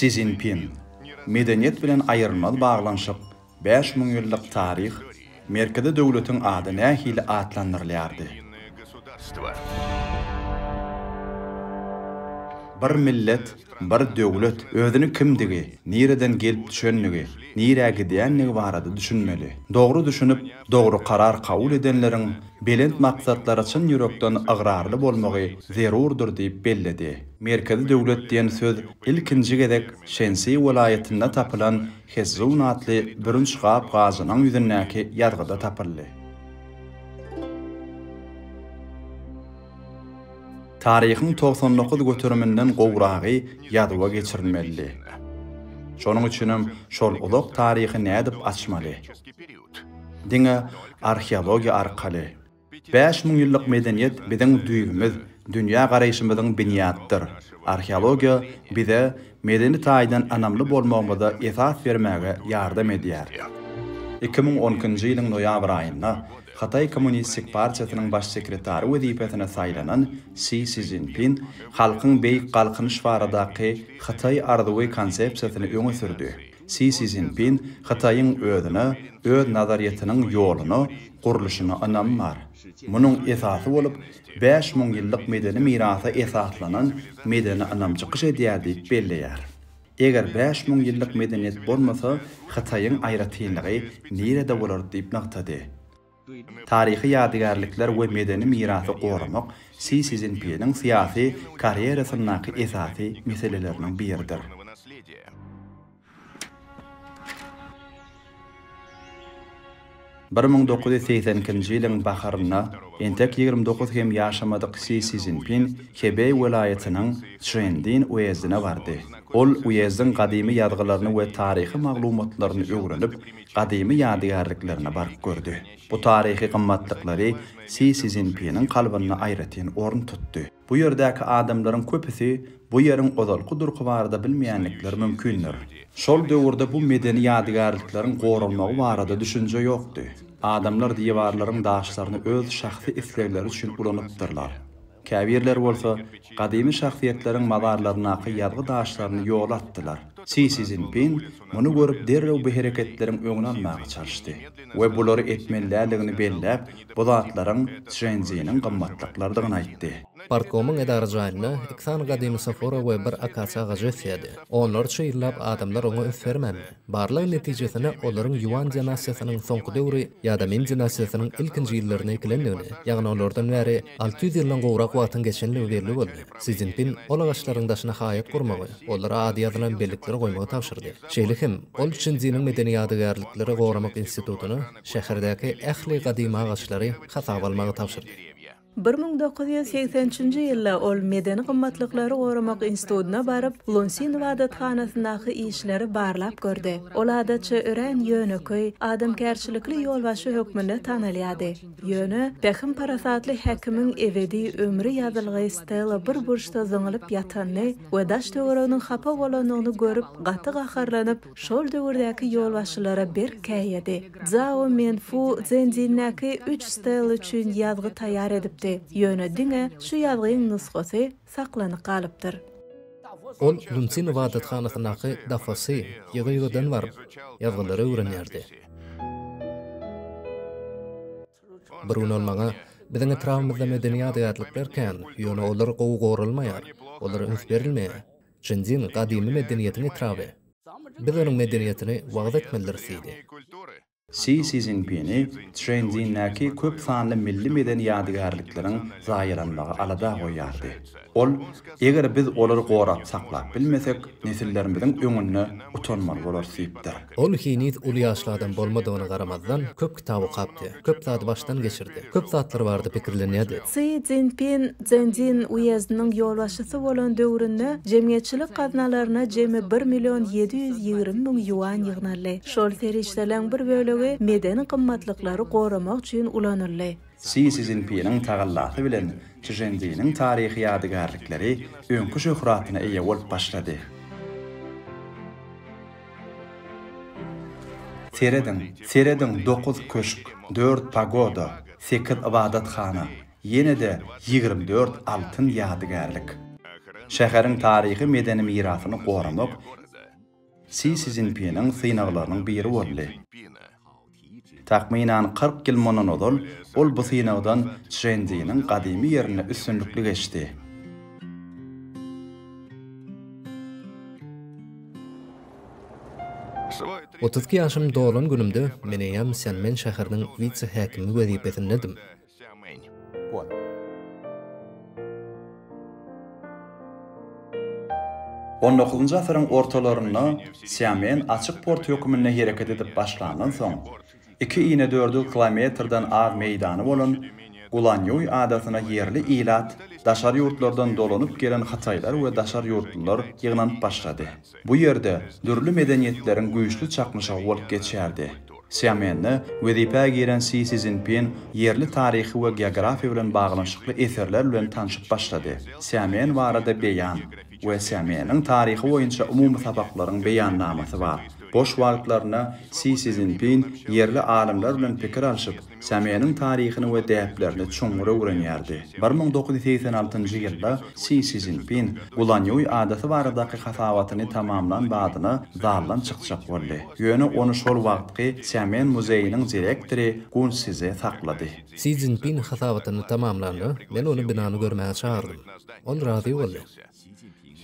Si Szinpin, Medeniýet bilen aýrylmaz baglanyşyk, 5000 ýyllyk taryh, Merkezi döwletiň ady nähili atlandyrylýardy? Bir millet, bir döwlet özüni kimdigi, nireden gelip düşenligi, nirä gidýänligi barada düşünmeli. Dogry düşünip, dogry karar kabul edenleriň belent maksatlara çyn ýürekden ygrarly bolmagy zerurdyr diýip belledi. Merkezi döwlet diýen söz ilkinji gezek Şensi welaýatynda tapylan Heszun atly bürünç gap-gajynyň ýüzündäki ýazgyda tapyldy. Taryhyň 99 göteriminden gowragy ýazuwa geçirilmelidi. Şonuň üçinem şol uzak taryhy nädip açmaly? Diňe arheologiýa arkaly. 5000 ýyllyk medeniýet biziň düýbümiz, dünýä garaýşymyzyň binýadydyr. Arheologiýa bize medeni taýdan ynamly bolmagymyza esas bermäge ýardam edýär. 2012-nji ýylyň noýabr aýynda Hytaý Kommunistik partiýasynyň Baş sekretary wezipesine saýlanan Si Szinpin halkyň Beýik Galkynyş baradaky Hytaý arzuwy konsepsiýasyny öňe sürdi. Si Szinpin Hytaýyň özüne, öz nazaryýetiniň ýoluna, gurluşyna ynamy bar. Munuň esasy bolup, 5000 ýyllyk medeni mirasa esaslanan medeni ynam çykyş edýär diýip belleýär. Eger 5000 ýyllyk medeniýet bolmasa, Hytaýyň aýratynlygy nirede bolardy diýip nygtady. Taryhy ýadygärlikler we medeni mirasy goramak Si Szinpiniň syýasy karýerasyndaky esasy meseleleriniň biridir. 1982-nji ýylyň baharynda entek 29 hem ýaşamadyk Si Szinpin Hebeý welaýatynyň Çžendin uýezdine bardy. Ol uýezdiň gadymy ýazgylaryny we taryhy maglumatlaryny öwrenip, gadymy ýadygärliklerine baryp gördi. Bu taryhy gymmatlyklary Si Szinpiniň kalbynda aýratyn orun tutdy. Bu ýerdäki adamlaryň köpüsi bu ýeriň ozalky durky barada bilmeýändikleri mümkindir. Şol döwürde bu medeni ýadygärlikleriň goralmagy barada düşünje ýokdy. Adamlar diwarlaryň daşlaryny öz şahsy islegleri üçin ulanypdyrlar. Käbirleri bolsa gadymy şahsyýetleriň mazarlaryndaky ýazgy daşlaryny ýola atdylar. Si Szinpin muny görüp derrew bu hereketleriň öňüni almaga çalyşdy we bulary etmeli däldigini belläp, bu zatlaryň Çženziniň gymmatlyklarydygyny aýtdy. Partkomyň edara jaýynda iki sany gadymy sofora we bir akasiýa agajy ösýärdi. Onlarça ýyllap adamlar oňa üns bermändi. Barlag netijesinde olaryň Ýuan dinastiýasynyň soňky döwri ýa-da Min dinastiýasynyň ilkinji ýyllarynda ekilendigini, ýagny olardan bäri 600 ýyldan gowrak wagtyň geçendigi belli boldy. Si Szinpin ol agaçlaryň daşyna haýat gurmagy, olara ady ýazylan bellikleri goýmagy tabşyrdy. Şeýle hem, ol Çinziniň medeni ýadygärlikleri goramak institutyna şäherdäki ähli gadymy agaçlary hasaba almagy tabşyrdy. 1983-nji ýylda ol Medeni gymmatlyklary goramak institutyna baryp, Lunsin ybadathanasyndaky işleri barlap gördi. Ol adatça örän ýönekeý, adamkärçilikli ýolbaşçy hökmünde tanalýardy. Ýöne, pähim-parasatly häkimiň ebedi ömri ýazylgy stela bir burçda zyňylyp ýatanyny we daş-töwereginiň hapa bolanyny görüp, gaty gaharlanyp, şol döwürdäki ýolbaşçylara berk käýedi. Zao Menfu Zendindäki üç stela üçin ýazgy taýýar edipdi, ýöne diňe şu ýazgyň nusgasy saklanyp galypdyr. Ol Lunsin ybadathanasyndaky Dafosy ýygy-ýygydan baryp, ýazgylary öwrenýärdi. Bir gün ol maňa, Biziň etrabymyzda medeni ýadygärlikler kän, ýöne olar gowy goralmaýar, olara üns berilmeýär. Çženzin gadymy medeniýetiň etraby. Biz onuň medeniýetini wagyz etmelidiris diýdi. Si Szinpini Çženzindäki köp sanly milli medeni ýadygärlikleriň zaýalanmagy alada goýýardy. Ol, Eger biz olary gorap saklap bilmesek, nesillerimiziň öňünde utanmaly bolarys diýipdir. Ol heniz uly ýaşly adam bolmadygyna garamazdan, köp kitap okapdy, köp zady başdan geçirdi, köp zatlar barada pikirlenýärdi. Si Szinpin Çženzin uýezdiniň ýolbaşçysy bolan döwründe jemgyýetçilik gaznalaryna jemi bir million 720 müň ýuan ýygnaldy. Şol serişdeleň bir bölegi medeni gymmatlyklary goramak üçin ulanyldy. Si Szinpiniň tagallasy bilen Çženziniň taryhy ýadygärlikleri öňki şöhratyna eýe bolup başlady. Serediň, serediň dokuz köşk, dört pagoda, sekiz ybadathana, ýene-de 24 altyn ýadygärlik. Şäheriň taryhy-medeni mirasyny goramak. Si Szinpiniň synaglarynyň biri boldy. Takmynan 40 ýyl mundan ozal ol bu synagdan Çžendiniň gadymy ýerinde üstünlikli geçdi. 32 ýaşym dolan günümde men eýýäm Sýanmen şäheriniň wise-häkimi wezipesindedim. On dokuzynjy asyryň ortalarynda Sýamen açyk port höküminde hereket edip başlandan soň, iki inedördül kilometrden az meýdany bolan Gulanýuý adasyna ýerli ilat, daşary ýurtlardan dolanyp gelen hytaýlar we daşary ýurtlular ýygnanyp başlady. Bu ýerde dürli medeniýetleriň güýçli çaknyşygy bolup geçýärdi. Sýamende wezipä giren Si Szinpin ýerli taryhy we geografiýa bilen baglanyşykly eserler bilen tanşyp başlady. Sýamen barada beýan we Sýameniň taryhy boýunça umumy sapaklaryň beýannamasy bar. Boş wagtlarynda Si Szinpin ýerli alymlar bilen pikir alşyp, Sýameniň taryhyny we däplerini çuňňur öwrenýärdi. 1986-njy ýylda Si Szinpin Gulanýuý adasy baradaky hasabatyny tamamlan badyna zaldan çykjak boldy. Ýöne ony şol wagtky Sýamen muzeýiniň direktory Gun Size saklady. Si Szinpin hasabatyny tamamlanda, men ony binany görmäge çagyrdym. Ol razy boldy.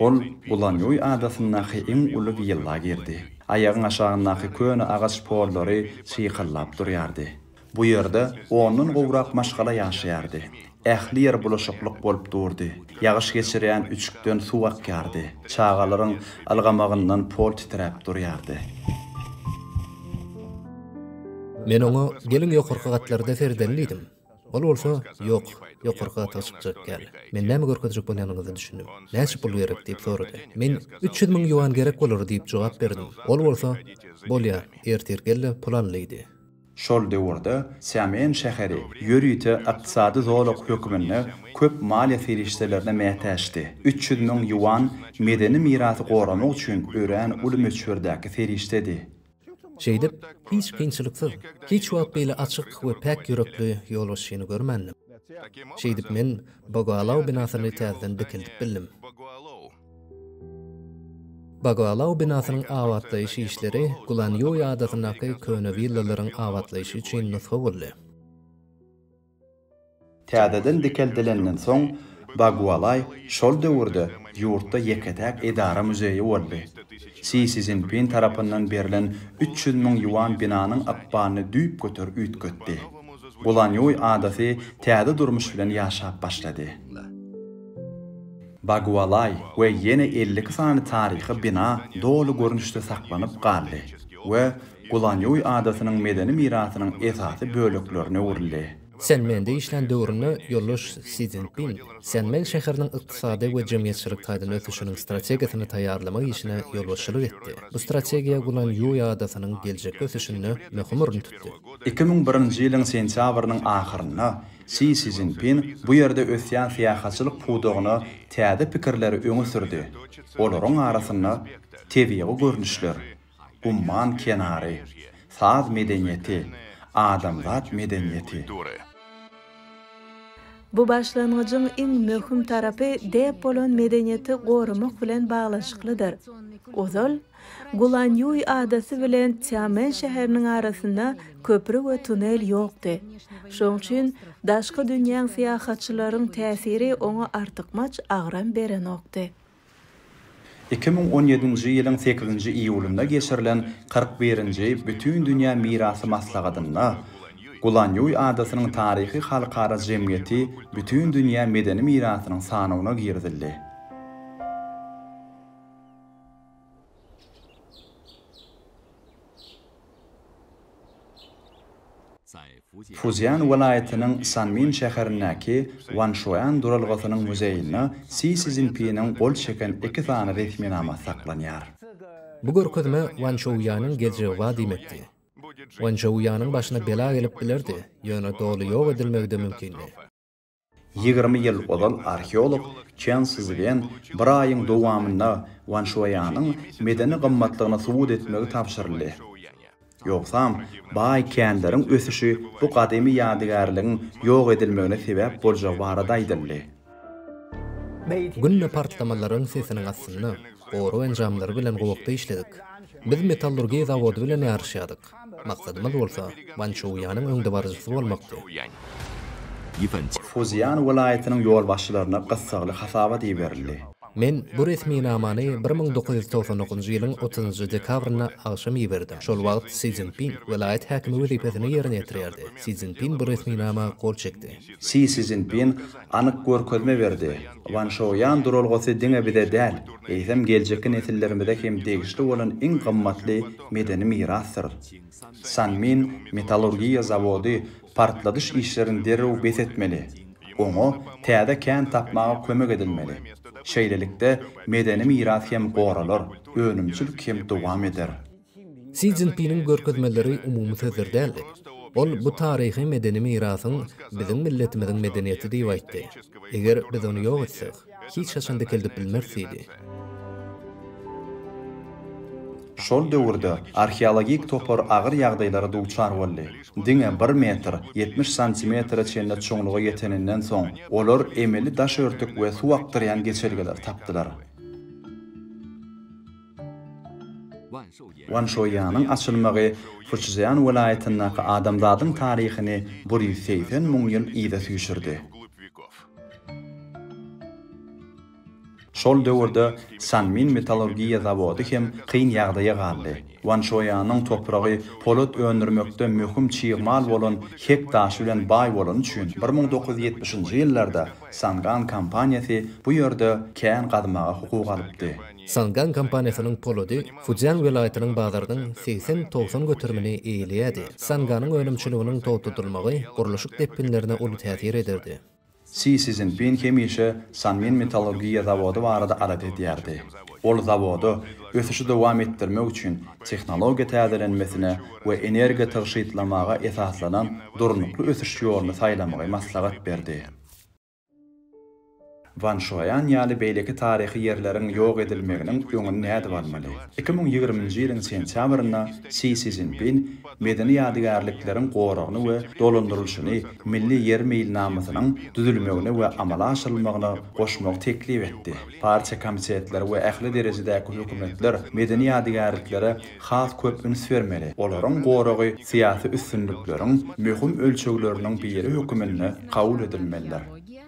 Ol Gulanýuý adasyndaky iň uly willa girdi. Aýagyň aşagyndaky köne agaç pollary şykyldap durýardy. Bu ýerde ondan gowrak maşgala ýaşaýardy. Ähli ýer bulaşyklyk bolup durdy. Ýagyş geçirýän üçükden suw akýardy. Çagalaryň ylgamagyndan pol titräp durýardy. Men oňa, Geliň ýokarky gatlarda seredeli diýdim. Ol bolsa, Ýok, ýokarky gata çykjak däl. Men näme görkezjek bolýanyňyza düşündim. Näçe pul gerek diýip sorady. Men, 300 müň ýuan gerek bolar diýip jogap berdim. Ol bolsa, Bolýar, ertir gel-de pul al diýdi. Şol döwürde Sýamen şäheri ýörite ykdysady zolak hökmünde köp maliýe serişdelerine mätäçdi. 300 müň ýuan medeni mirasy goramak üçin örän uly möçberdäki serişdedi. Şeýdip, hiç kynçylyksyz, hiç wagt beýle açyk we päk ýürekli ýolbaşçyny görmändim. Şeýdip men Bogoalaw binasyny täzeden dikeldip bildim. Bogoalaw binasynyň abatlaýyş işleri Gulanýuý adasyndaky köne willalaryň abatlaýşy üçin nusga boldy. Täzeden dikeldilenden soň, Bagualaý şol döwürde ýurtda ýeke-täk edara muzeýi boldy. Si Szinpin tarapyndan berlen 300 müň ýuan binanyň ykbalyny düýpgöter üýtgetdi. Gulanýuý adasy täze durmuş bilen ýaşap başlady. Bagualaý we ýene 52 sany taryhy bina doly görnüşde saklanyp galdy we Gulanýuý adasynyň medeni mirasynyň esasy böleklerine öwrüldi. Sýanmende işlän döwründe ýoldaş Si Szinpin Sýanmen şäheriniň ykdysady we jemgyýetçilik taýdan ösüşiniň strategiýasyny taýýarlamak işine ýolbaşçylyk etdi. Bu strategiýa Gulanýuý adasynyň geljekki ösüşinde möhüm orun tutdy. 2001-nji ýylyň sentýabrynyň ahyrynda Si Szinpin bu ýerde ösýän syýahatçylyk pudagyna täze pikirleri öňe sürdi. Olaryň arasynda tebigy görnüşler, Umman kenary, saz medeniýeti, adamzat medeniýeti. Bu başlangyjyň iň möhüm tarapy däp bolan medeniýeti goramak bilen baglanyşyklydyr. Ozal, Gulanýuý adasy bilen Týamen şäheriniň arasynda köpri we tunel ýokdy. Şoň üçin daşky dünýäň syýahatçylaryň täsiri oňa artykmaç agram berenokdy. 2017-nji ýylyň sekizinji iýulynda geçirilen 41-nji Bütindünýä mirasy maslahatynda Gulanýuý adasynyň taryhy halkara jemgyýeti Bütindünýä medeni mirasynyň sanawyna girizildi. Fuzian welaýatynyň Sanmin şäherindäki Wanşuan duralgasynyň muzeýinde Si Szinpiniň gol çeken iki sany resminamasy saklanýar. Bu görkezme Wan Şouýanyň geljegi bar diýmekdi. Wan Şouýanyň başyna bela gelip bilerdi, ýöne doly ýok edilmegi-de mümkindi. 20 ýyl ozal arheolog Çen Szwen bir aýyň dowamynda Wan Şuaýanyň medeni gymmatlygyny subut etmegi tabşyryldy. Ýogsam, baý känleriň ösüşi bu gadymy ýadygärligiň ýok edilmegine sebäp boljagy barada aýdyldy. Günde partlamalaryň sesiniň astynda, gorag enjamlary bilen gowakda işledik. Biz metallurgiýa zawody bilen ýaryşýardyk. Maksadymyz bolsa, Wançžouyanyň öňdebaryjysy bolmakdy. Fuzian welaýatynyň ýolbaşçylaryna gyssagly hasabat iberildi. Men bu resminamany 1999-njy ýylyň otuzynjy dekabrynda agşam iberdim. Şol wagt Si Szinpin welaýat häkimi wezipesini ýerine ýetirýärdi. Si Szinpin bu resminama gol çekdi. Si Szinpin anyk görkezme berdi, Wanşoýan duralgasy diňe bize däl, eýsem geljekki nesillerimize hem degişli bolan iň gymmatly medeni mirasdyr. Sanmin metallurgiýa zawody partladyş işlerini derrew bes etmeli. Oňa täze kän tapmaga kömek edilmeli. Şeýlelikde, medeni miras hem goralar, önümçilik hem dowam eder. Si Szinpiniň görkezmeleri umumy sözler däldi. Ol bu taryhy medeni mirasyň biziň milletimiziň medeniýeti diýip aýtdy. Eger biz ony ýok etsek, hiç haçan dikeldip bilmeris diýdi. Şol döwürde arheologik topar agyr ýagdaýlara duçar boldy. Diňe bir metr 70 santimetre çenli çuňluga ýeteninden soň, olar emeli daş örtük we suw akdyrýan geçelgeleri tapdylar. Wanşoýanyň açylmagy Fuçzýan welaýatyndaky adamzadyň taryhyny 180 müň ýyl yza süýşürdi. Şol döwürde Sanmin metallurgiýa zawody hem kyn ýagdaýa galdy. Wanşoýanyň topragy polat öndürmekde möhüm çig mal bolan hek daşy bilen baý bolany üçin, 1970-nji ýyllarda Sangan kompaniýasy bu ýerde kän gazmaga hukuk alypdy. Sangan kompaniýasynyň polady Fujian welaýatynyň bazarynyň 80-90 göterimini eýeleýärdi. Sanganyň önümçiliginiň togtadylmagy gurluşyk depginlerine uly täsir ederdi. Si Szinpin hemişe Sanmin metallurgiýa zawody barada alada edýärdi. Ol zawoda ösüşi dowam etdirmek üçin tehnologiýa täzelenmesine we energiýa tygşytlamaga esaslanan durnukly ösüş ýoluny saýlamagy maslahat berdi. Wanşoýan ýaly beýleki taryhy ýerleriň ýok edilmeginiň öňüni nädip almaly? 2020-nji ýylyň sentýabrynda Si Szinpin medeni ýadygärlikleriň goragyny we dolandyrylyşyny milli ýer meýilnamasynyň düzülmegine we amala aşyrylmagyna goşmagy teklip etdi. Partiýa komitetleri we ähli derejedäki hökümetler medeni ýadygärliklere has köp üns bermeli, olaryň goragy syýasy üstünlikleriň möhüm ölçegleriniň biri höküminde kabul edilmelidir.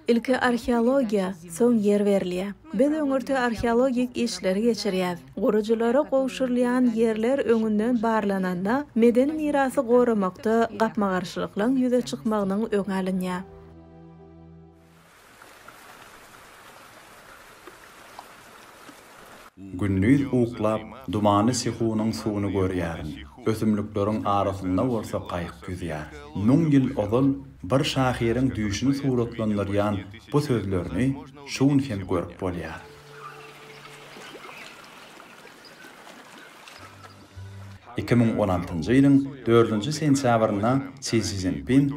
Ilki arheologiýa, soň ýer berilýär. Biz öňürti arheologik işleri geçirýäs. Gurujylara gowşurylýan ýerler öňünden barlananda, medeni mirasy goramakda gapma-garşylyklaň ýüze çykmagynyň öňi alynýar. Gündiz uklap, dumanly Sihunyň suwuny görýärin, ösümlikleriň arasynda bolsa gaýyk ýüzýär. Müň ýyl ozal bir şahyryň düýşüni suratlandyrýan bu sözlerini şu gün hem görüp bolýar. 2016-njy ýylyň dördünji sentýabrynda Si Szinpin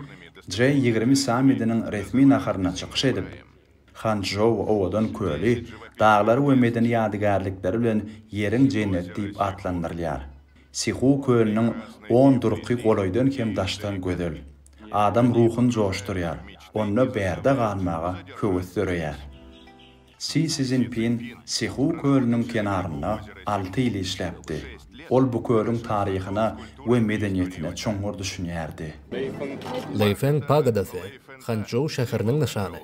G 20 sammidiniň resmi naharynda çykyş edip, Hançžou owadan köli, daglary we medeni ýadygärlikleri bilen Ýeriň jenneti diýip atlandyrylýar. Sihu kölüniň on durky golaýdan hem daşdan gözel. Adam ruhuny joşdurýar, onda bärde galmaga höwes döreýär. Si Szinpin Sihu kölüniň kenarynda alty ýyl işläpdi. Ol bu kölüň taryhyna we medeniýetine çuňňur düşünýärdi. Leýfeng pagodasy, Hançžou şäheriniň nyşany.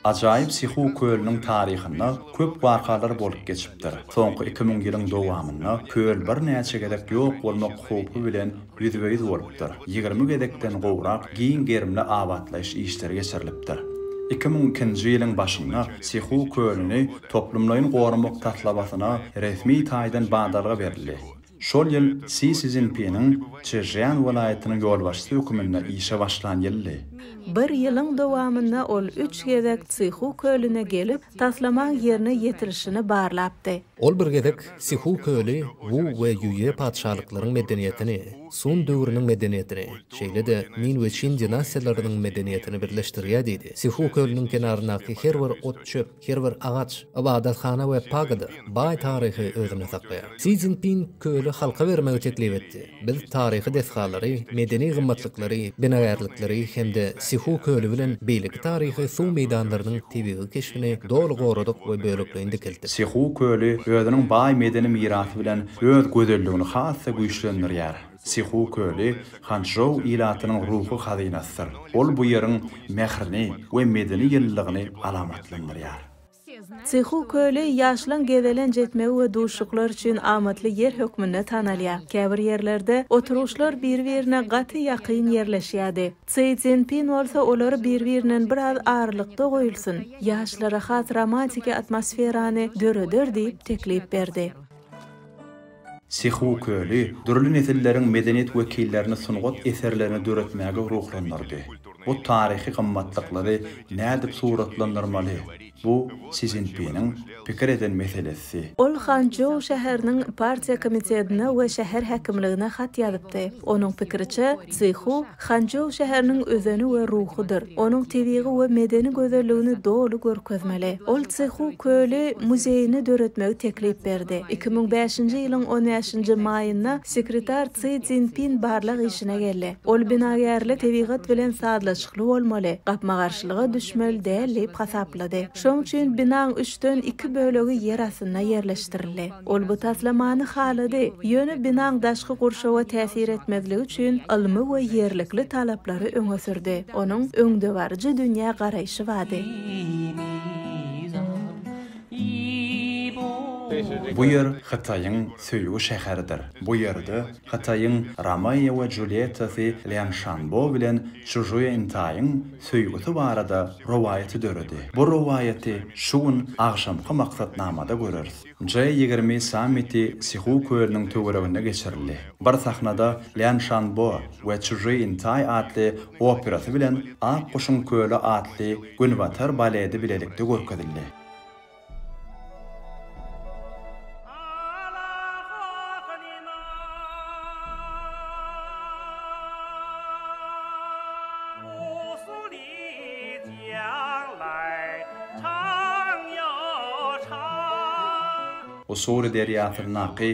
Ajaýyp Sihu kölüniň taryhynda köp wakalar bolup geçipdir. Soňky 2000 ýylyň dowamynda köl birnäçe gezek ýok bolmak howpy bilen ýüzbe-ýüz bolupdyr. 20 gezekden gowrak giň gerimli abatlaýyş işleri geçirilipdir. 2002-nji ýylyň başynda Sihu kölüni toplumlaýyn goramak taslamasyna resmi taýdan badalga berildi. Şol ýyl Si Szinpiniň Çžežýan welaýatynyň ýolbaşçysy höküminde işe başlan ýyldy. Bir ýylyň dowamynda ol üç gezek Sihu kölüne gelip, taslamaň ýerine ýetirilişini barlapdy. Ol bir gezek Sihu köli Wu we Ýuýe patyşalyklaryň medeniýetini, Sun döwrüniň medeniýetini, şeýle-de Min we Çin dinastiýalarynyň medeniýetini birleşdirýär diýdi. Sihu kölüniň kenaryndaky her bir ot-çöp, Her bir agaç, ybadathana we pagoda baý taryhy özünde saklaýar. Si Szinpin köli halka bermegi teklip etdi. Biz taryhy desgalary, medeni gymmatlyklary, binagärlikleri hem-de. we Sihu köli bilen beýleki taryhy suw meýdanlarynyň tebigy keşbini doly goradyk we bölekleýin dikeltdik. Sihu köli özüniň baý medeni mirasy bilen öz gözelligini has-da güýçlendirýär. Sihu köli Hançžou ilatynyň ruhy hazynasydyr. Ol bu ýeriň mährini we medeni ýylylygyny alamatlandyrýar. Sihu köli ýaşlaň gezelenç etmegi we duşuşyklar üçin amatly ýer hökmünde tanalýar. Käbir ýerlerde oturgyçlar bir-birine gaty ýakyn ýerleşýärdi. Si Szinpin bolsa olary bir-birinden biraz aralykda goýulsyn, ýaşlara has romantiki atmosferany döreder diýip teklip berdi. Sihu köli dürli nesilleriň medeniýet wekillerini sungat eserlerini döretmäge ruhlandyrdy. Bu taryhy gymmatlyklary nädip suratlandyrmaly? Bu Si Szinpiniň pikir eden meselesisi. Ol Hançžou şäheriniň partiýa komitetine we şäher häkimligine hat ýazypdy. Onuň pikiriçe, Sihu Hançžou şäheriniň özeni we ruhudyr. Onuň tebigy we medeni gözelligini doly görkezmeli. Ol Tsihu köli muzeýini döretmegi teklip berdi. 2005-nji ýylyň on bäşinji maýynda sekretar Si Szinpin barlag işine geldi. Ol binagärlik tebigat bilen sazlaşykly bolmaly, gapma-garşylyga düşmeli däl diýip hasaplady. Şonuň üçin binaň üçden iki bölegi ýer astynda ýerleşdirildi. Ol bu taslamany halady, ýöne binaň daşky gurşawa täsir etmezligi üçin ylmy we ýerlikli talaplary öňe sürdi. Onuň öňdebaryjy dünýä garaýşy bardy. Bu ýer Hytaýyň söýgi şäheridir. Bu ýerde Hytaýyň Romeo we Julýettasy Lýan Şanbo bilen Çžuýe Intaýyň söýgüsi barada rowaýaty döredi. Bu rowaýaty şu gün agşamky maksatnamada göreris. G 20 sammiti Sihu kölüniň töwereginde geçirildi. Bir sahnada Lýan Şanbo we Çžy Intaý atly operasy bilen Ak guşuň köli atly günbatar baledi bilelikde görkezildi. Ussuri derýasyndaky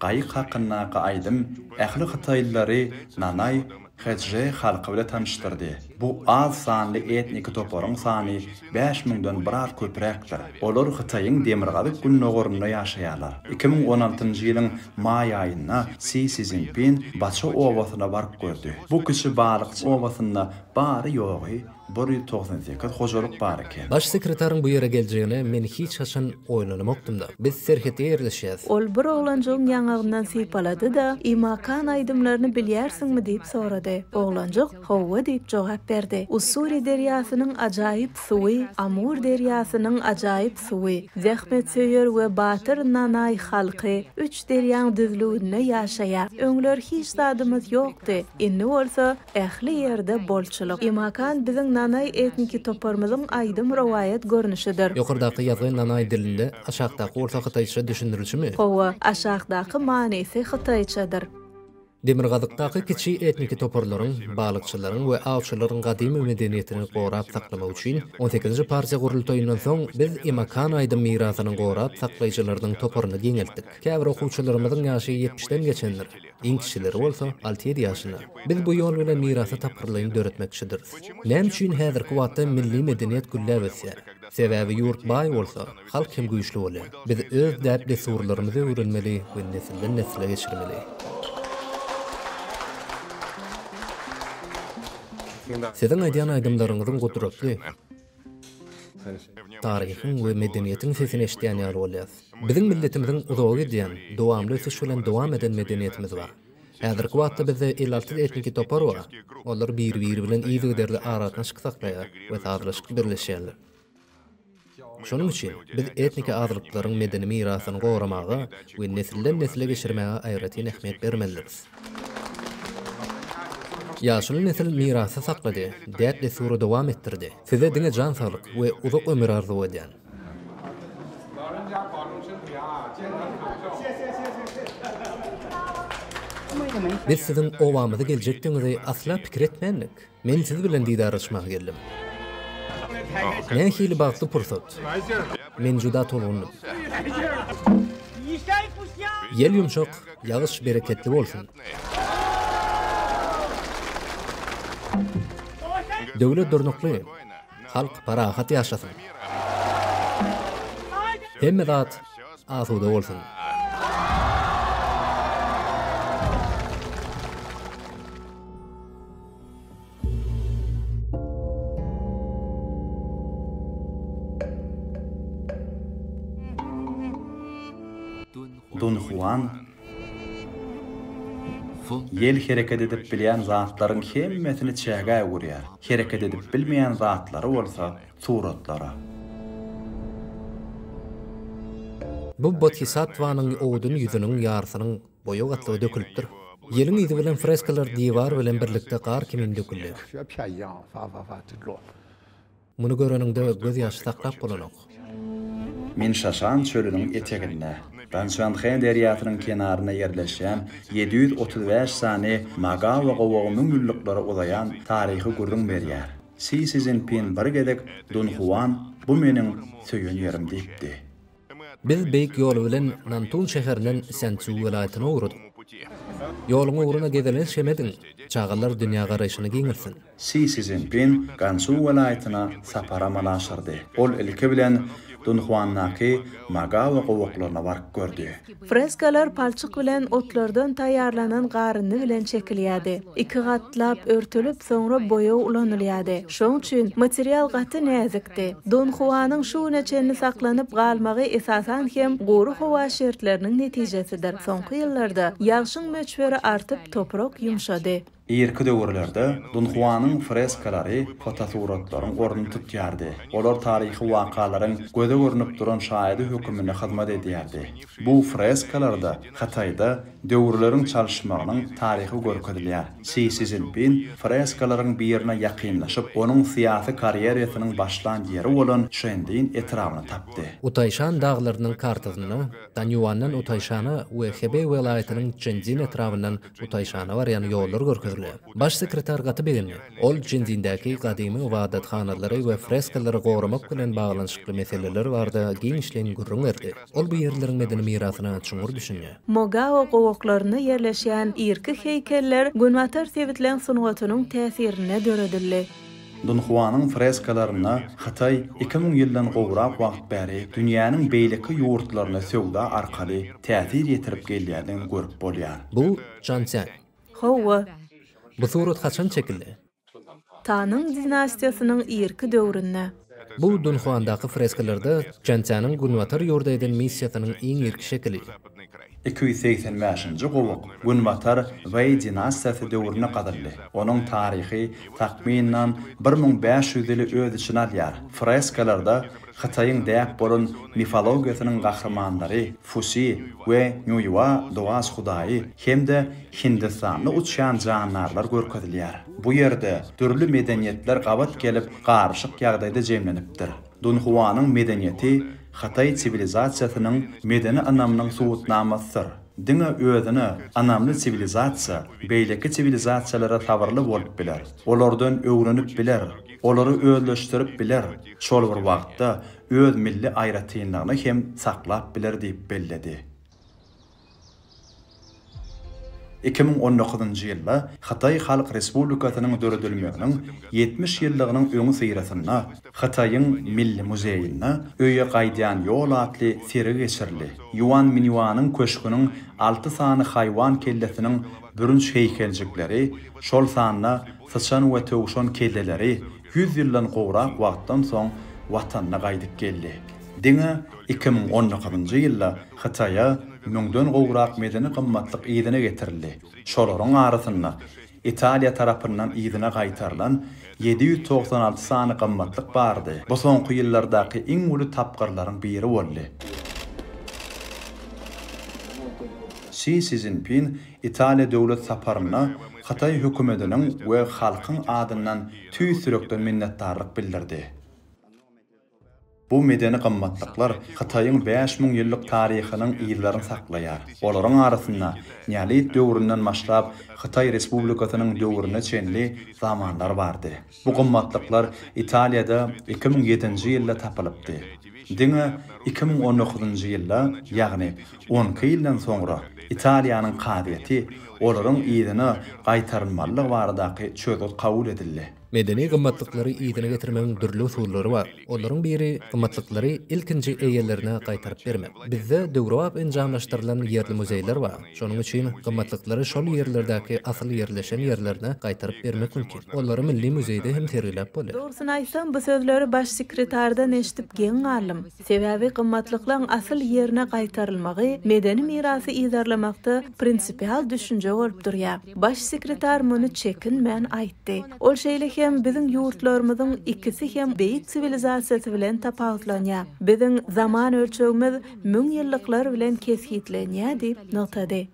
gaýyk hakyndaky aýdym ähli hytaýlylary Nanaý HJ halky bile tanyşdyrdy. Bu az sanly etniki toparyň sany bäş müňden biraz köpräkdir. Olar Hytaýyň demirgazyk-gündogarynda ýaşaýarlar. 2016-njy ýylyň maý aýynda Si Szinpin Baça obasyna baryp gördi. Bu kiçi balykçy obasynda Bary-ýogy 198 hojalyk bar eken. Baş sekretaryň bu ýere geljegine men hiç haçan oýlanamokdym-da. Biz serhetde ýerleşýäs. Ol bir oglanjygyň ýaňagyndan sypalady-da, Imakan aýdymlaryny bilýärsiňmi diýip sorady. Oglanjyk, Hawa diýip jogap berdi. Ussuri derýasynyň ajaýyp suwy, Amur derýasynyň ajaýyp suwy, zähmetsöýer we batyr nanaý halky üç derýaň düzlüginde ýaşaýar. Öňler hiç zadymyz ýokdy, indi bolsa Ähli ýerde bolçulyk. Imakan biziň nanaý etniki toparymyzyň aýdym-rowaýat görnüşidir. Ýokardaky ýazgy nanaý dilinde, aşakdaky bolsa hytaýça düşündirilişimi? Hawa, aşakdaky manysy hytaýçadyr. Demirgazykdaky kiçi etniki toparlaryň, balykçylaryň we awçylaryň gadymy medeniýetini gorap saklamak üçin, on sekizinji partiýa gurultaýyndan soň biz Imakan aýdym mirasynyň gorap saklaýjylarynyň toparyny giňeltdik. Käbir okuwçylarymyzyň ýaşy ýetmişden geçendir. Iň kiçileri bolsa alty-ýedi ýaşynda. Biz bu ýol bilen mirasy tapgyrlaýyn döretmekçidiris. Näme üçin häzirki wagtda milli medeniýet gülläp ösýär? Sebäbi ýurt baý bolsa, halk hem güýçli bolýar. Biz öz däp-dessurlarymyzy öwrenmeli we nesilden-nesle geçirmeli. Siziň aýdýan aýdymlaryňyzyň gudratly. Taryhyň we medeniýetiň sesini eşidýän ýaly bolýas. Biziň milletimiziň uzaga gidýän, dowamly ösüş bilen dowam eden medeniýetimiz bar. Häzirki wagtda bizde 56 etniki topar bar. Olar biri-biri bilen yzygiderli aragatnaşyk saklaýar we sazlaşykly birleşýärler. Şonuň üçin biz etniki azlyklaryň medeni mirasyny goramaga we nesilden-nesle geçirmäge aýratyn ähmiýet bermelidiris. Ýaşuly nesil mirasy saklady, däp-dessury dowam etdirdi. Size diňe jan saglyk we uzak ömür arzuw edýän. Biz siziň obamyza geljekdigiňizi asla pikir etmändik. Men siz bilen didarlaşmaga geldim. Nähili bagtly pursat! Men juda tolgundym. Ýel ýumşak, ýagyş bereketli bolsun! Döwlet durnukly, halk parahat ýaşasyn. Hemme zat asuda bolsun. Dunhuan Ýel hereket edip bilýän zatlaryň hemmesini çägä öwürýär, hereket edip bilmeýän zatlary bolsa suratlara. Bu Bodhisatwanyň owadan ýüzüniň ýarysynyň boýag gatlagy dökülipdir. Ýeliň yzy bilen freskalar diwar bilen birlikde gar kimin döküldi. Muny göreniňde göz ýaşy saklap bolanok. Minşaşan çölüniň eteginde, Dançuanhe derýasynyň kenarynda ýerleşýän 735 sany Magawa gowagy müňýyllyklara uzaýan taryhy gürrüň berýär. Si Szinpin bir gezek Dunhuan bu meniň söýen ýerim diýipdi. Biz beýik ýol bilen Nantun şäherinden Sýansu welaýatyna ugradyk. Ýoluň ugruna gezelenç hem ediň, çagalar dünýägaraýşyny giňeltsin. Si Szinpin Gansu welaýatyna sapar amala aşyrdy. Ol ilki bilen Dunhuandaky Magawa gowaklaryna baryp gördi. Freskalar palçyk bilen otlardan taýýarlanan garyndy bilen çekilýärdi. Iki gatlap örtülip, soňra boýag ulanylýardy. Şoň üçin material gaty näzikdi. Dunhuanyň şu güne çenli saklanyp galmagy esasan hem gury howa şertleriniň netijesidir. Soňky ýyllarda ýagşyň möçberi artyp, toprak ýumşady. Irki döwürlerde Dunhuanyň freskalary fotosuratlaryň ornuny tutýardy. Olar taryhy wakalaryň göze görnüp duran şaýady höküminde hyzmat edýärdi. Bu freskalarda Hytaýda döwürleriň çalyşmagynyň taryhy görkezilýär. Si Szinpin freskalaryň birine ýakynlaşyp, onuň syýasy karýeriýasynyň başlan ýeri bolan Şendin etrabyny tapdy. Utaýşan daglarynyň kartasynda Danýuandan Utaýşana we Hebeý welaýatynyň Çžendin etrabyndan Utaýşana barýan ýollar görkezilýär. Baş sekretar gaty begendi. Ol Çžendindäki gadymy ybadathanalary we freskalary goramak bilen baglanyşykly meseleler barada giňişleýin gürrüň berdi. Ol bu ýerleriň medeni mirasyna çuňňur düşünýär. Mogao gowaklarynda ýerleşýän irki heýkeller Günbatar sebitleň sungatynyň täsirinde döredildi. Dunhuanyň freskalarynda Hytaý 2000 ýyldan gowrak wagt bäri dünýäniň beýleki ýurtlaryna söwda arkaly täsir ýetirip gelýändigini görüp bolýar. Bu Çan Çan. Hawa. Bu surat haçan çekildi? Tanyň dinastiýasynyň irki döwründe. Bu Dunhuandaky freskalarda Çan Çanyň Günbatar ýurda eden missiýasynyň iň irki şekili. 285-nji gowak Günbatar Weý dinastiýasy döwründe gazyldy. Onuň taryhy, takmynan, 1500 ýyly öz içine alýar. Freskalarda Hytaýyň däp bolan mifologiýasynyň gahrymanlary Fusi we Nýuýua Doas hudaýy hem-de Hindistanda uçýan jandarlar görkezilýär. Bu ýerde dürli medeniýetler gabat gelip, garyşyk ýagdaýda jemlenipdir. Dunhuanyň medeniýeti Hytaý siwilizasiýasynyň medeni ynamynyň subutnamasydyr. Diňe özüne ynamly siwilizasiýa beýleki siwilizasiýalara sabyrly bolup biler, olardan öwrenip biler, olary özleşdirip biler, şol bir wagtda öz milli aýratynlygyny hem saklap biler diýip belledi. 2019-njy ýylda Hytaý Halk Respublikasynyň döredilmeginiň 70 ýyllygynyň öňüsyrasynda Hytaýyň Milli muzeýinde Öýe gaýdýan ýol atly sergi geçirildi. Ýuan Minýuanyň köşgüniň alty sany haýwan kellesiniň bürünç heýkeljikleri, şol sanda syçan we towşan kelleleri ýüz ýyldan gowrak wagtdan soň Watanyna gaýdyp geldi. Diňe 2019-njy ýylda Hytaýa müňden gowrak medeni gymmatlyk yzyna getirildi. Şolaryň arasynda Italiýa tarapyndan yzyna gaýtarylan 796 sany gymmatlyk bardy. Bu soňky ýyllardaky iň uly tapgyrlaryň biri boldy. Si Szinpin Italiýa döwlet saparynda hytaý hökümetiniň we halkyň adyndan tüýs ýürekden minnetdarlyk bildirdi. Bu medeni gymmatlyklar Hytaýyň 5000 ýyllyk taryhynyň yzlaryny saklaýar. Olaryň arasynda neolit döwründen başlap Hytaý Respublikasynyň döwrüne çenli zamanlar bardy. Bu gymmatlyklar Italiýada 2007-nji ýylda tapylypdy. Diňe 2019-njy ýylda, ýagny on iki ýyldan soňra Italiýanyň kazyýeti olaryň yzyna gaýtarylmalydygy baradaky çözgüt kabul edildi. Medeni gymmatlyklary yzyna getirmegiň dürli usullary bar. Olaryň biri gymmatlyklary ilkinji eýelerine gaýtaryp bermek. Bizde döwrebap enjamlaşdyrylan ýerli muzeýler bar. Şonuň üçin gymmatlyklary şol ýerlerdäki asyl ýerleşen ýerlerine gaýtaryp bermek mümkin. Olary milli muzeýde hem sergiläp bolýar. Dogrusyny aýtsam, bu sözleri baş sekretardan eşidip geň galdym. Sebäbi gymmatlyklaň asyl ýerine gaýtarylmagy medeni mirasy yzarlamakda prinsipial düşünje bolup durýar. Baş sekretar muny çekinmän aýtdy. Ol şeýle hem biziň ýurtlarymyzyň ikisi hem beýik siwilizasiýasy bilen tapawutlanýar. Biziň zaman ölçegimiz müňýyllyklar bilen kesgitlenýär diýip nygtady.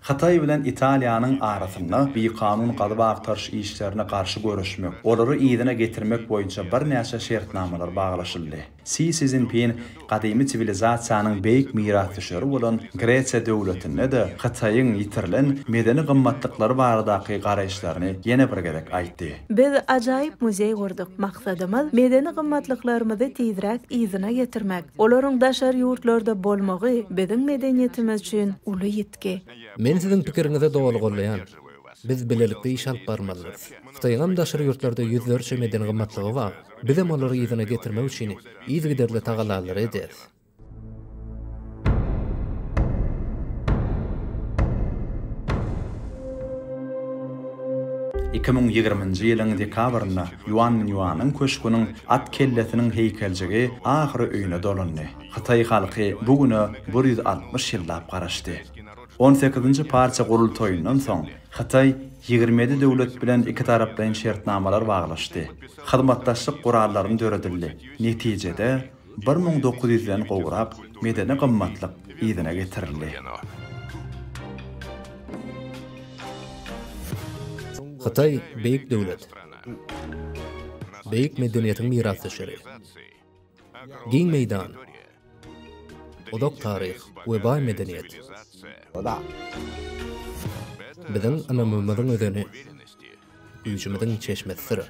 Hytaý bilen Italiýanyň arasynda bikanun gazyp-agtaryş işlerine garşy göreşmek, olary yzyna getirmek boýunça birnäçe şertnamalar baglaşyldy. Si Szinpin gadymy siwilizasiýanyň beýik mirasdüşeri bolan Gresiýa döwletinde-de Hytaýyň ýitirilen medeni gymmatlyklary baradaky garaýyşlaryny ýene bir gezek aýtdy. Biz ajaýyp muzeý gurduk. Maksadymyz, medeni gymmatlyklarymyzy tizräk yzyna getirmek. Olaryň daşary ýurtlarda bolmagy biziň medeniýetimiz üçin uly ýitgi. Men siziň pikiriňizi doly goldaýan. Biz bilelikde iş alyp barmalydyrys. Hytaýyňam daşary ýurtlarda ýüzlerçe medeni gymmatlygy bar. Bizem olary yzyna getirmek üçin yzygiderli tagallalary edýäris. 2020-nji ýylyň dekabrynda Ýuan Minýuanyň köşgüniň at kellesiniň heýkeljigi ahyry öýüne dolandy. Hytaý halky bu güne 160 ýyllap garaşdy. On sekizinji partiýa gurultaýyndan soň, Hytaý 27 döwlet bilen ikitaraplaýyn şertnamalar baglaşdy, hyzmatdaşlyk gurallaryny döredildi. Netijede, 1900 den gowrak medeni gymmatlyk yzyna getirildi. Hytaý beýik döwlet. Beýik medeniýetiň mirasdüşeri. Giň meýdan, uzak taryh we baý medeniýet. Biziň ynamymyzyň özeni, güýjümiziň çeşmesidir.